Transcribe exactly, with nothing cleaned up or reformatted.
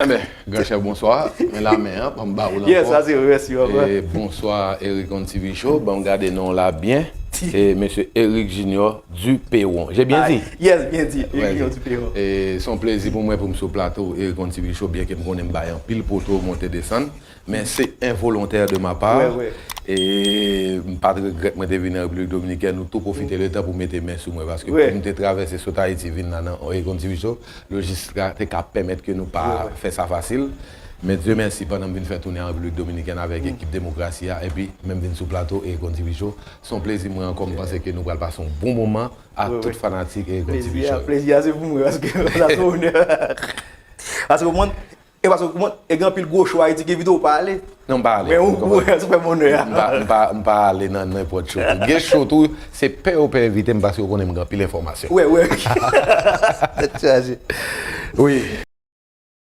Enben, granchè, bonswa. Men la men an, ban m ba ou l ankò. Yes, sa se vre, mèsi papa. E, bonswa, Eric on TV Show. Ban m gade non la byen. E, mesye Eric Junior Dupéron. J'ai bien dit? Yes, byen di. Eric Junior Dupéron. E, se yon plezi pou mwen pou m sou plato Eric on TV Show, byen ke m konnen m bay anpil poto monte desann. Men se envolontè de ma part. Wè, wè. E m pa t regrèt mwen te vin an Repiblik Dominikèn, nou tou pwofite letan pou mete men sou mwen, paske pou m te travèse sot Ayiti vin la nan Eric on TV Show, lojistik la te ka pèmèt ke nou pa fè sa fasil. Men Dye mèsi, pandan m vin fè tounen an Repiblik Dominikèn avèk ekip Demokrasi a, epi menm vin sou plato Eric on TV Show, se yon plezi mwen ankò, m panse ke nou pral pase yon bon moman ak tout fanatik Eric on TV Show. Plezi a se pou mwen, paske sa se onè. Paske mwen, e paske mwen, e gen anpil gwo show Ayiti ki envite w pa ale. Non, m pa ale. Men ou, ou, ou fè m onè a. M pa, m pa, m pa ale nan nenpòt show tou. Gen show tou, se pè yo pè envite m paske yo konnen m gen anpil enfòmasyon. Wè, wè. Tèt chaje. Wi.